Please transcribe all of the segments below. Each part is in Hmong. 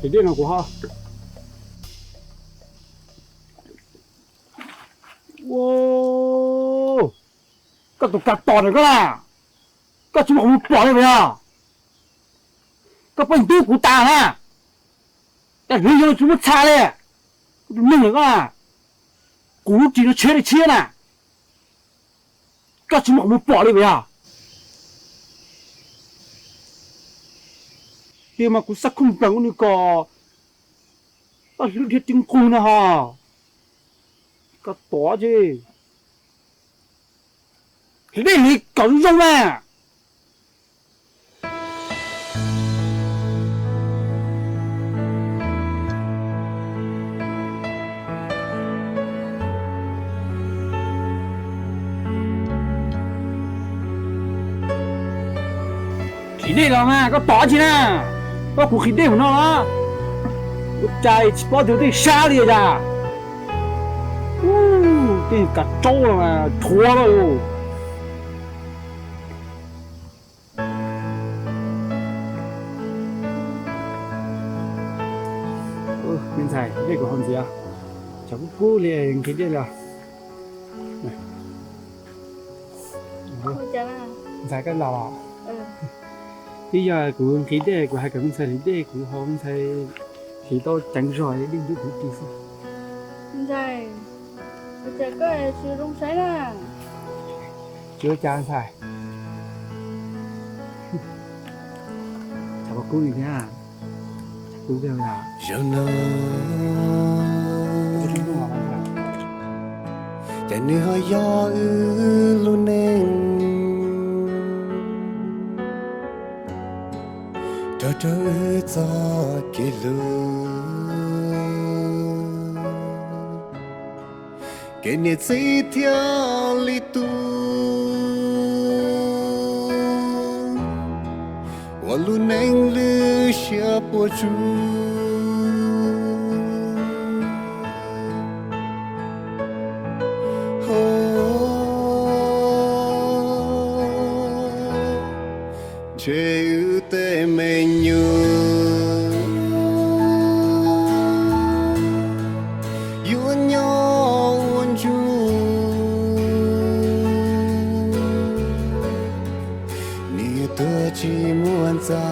Ris dej no kuv ho. Koj tus kav tom na koj na, koj tsis muaj qhov muag pom li puas yog? Koj pheej ntub kuv tas na, cas hnub yog tsis muaj txha li. Koj tus neeg na koj, kuv lub ris no tshiab li tshiab na, koj tsis muaj qhov muag pom li puas yog? Tiag mas kuv xav khooj nplees ua nws kom toj hlwb dhia ti nqug no ho. Koj tod ces ris dej li kom zoo mas. Qhis dej los mas koj tod tsi na, koj kuv qhis dej mus no los, ua cas tsis paub tias tej sab li cas. Tej kav tsaub los mas rhuav lawm. Me ntxhais, dej kuv haus ntxiv, tshav kub kub li nqhis dej los. Ntxhais koj los. Twb yog kuv nqhis dej kuv hais kom me ntxhais hliv dej kuv haus me ntxhais hliv tau ceev zog dej ntub kuv ris xwb. Ntxhais, ua cas koj tsis zoo saib na? Tsis ua cas ntxhais. Tshav kub li thiab, tshav kub kawg li. Zaum no ces nws ho yog wb lub neej, rau rau wb txoj kev hlub, kev niam txiv thiab li tus uas lub neej lwj siab puas tsuaj. Ntshe wb tej me nyuam yuav nyob ua ntsug, niam tuag tsis muaj ntxa,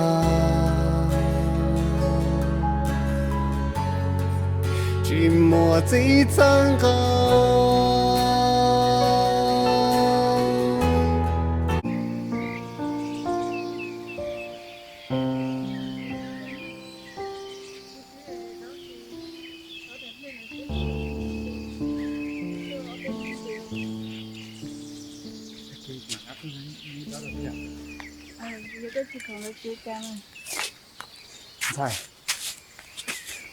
tsis muaj txiv txhawb nqa. Ntxhais,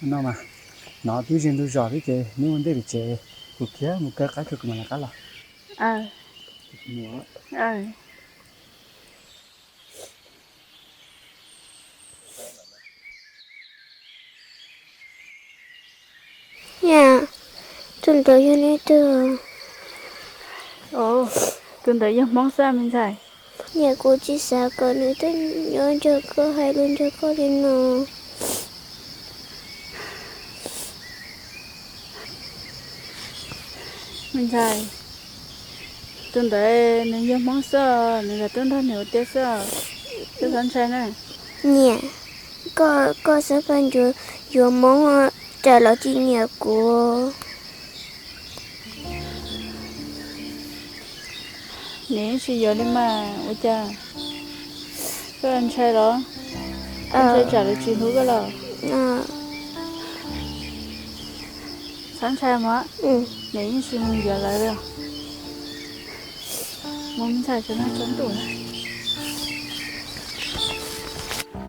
no mas, no twb ze ntug zos thiab ces neb ua ntej pem tsev, kuv khiav mus kaw qab kawg kuv mam lawv qab los. Niam, tus ntawd yog leej twg? Tus ntawd yog Hmoob xwb me ntxhais. Niam, kuv tsis xav kom nws tuaj nyob nrog koj hais lus nrog koj li no. Me ntxhais, tus ntawd nws yog Hmoob xwb, nws los tuaj nrog niam ua teb xwb, koj txhob ntshai na. Niam, koj, koj txhob pab ncuav yuav Hmoob ras los tsis nyiam kuv. Niam yeej tsis yuav li mas, ua cas koj ntshai los? Koj ntshai tsam lawv tsis hlub koj los? Txhob ntshai mas, niam yeej tsis mus yuav lawv li. Mus me ntxhais, tsam no tsaus ntuj.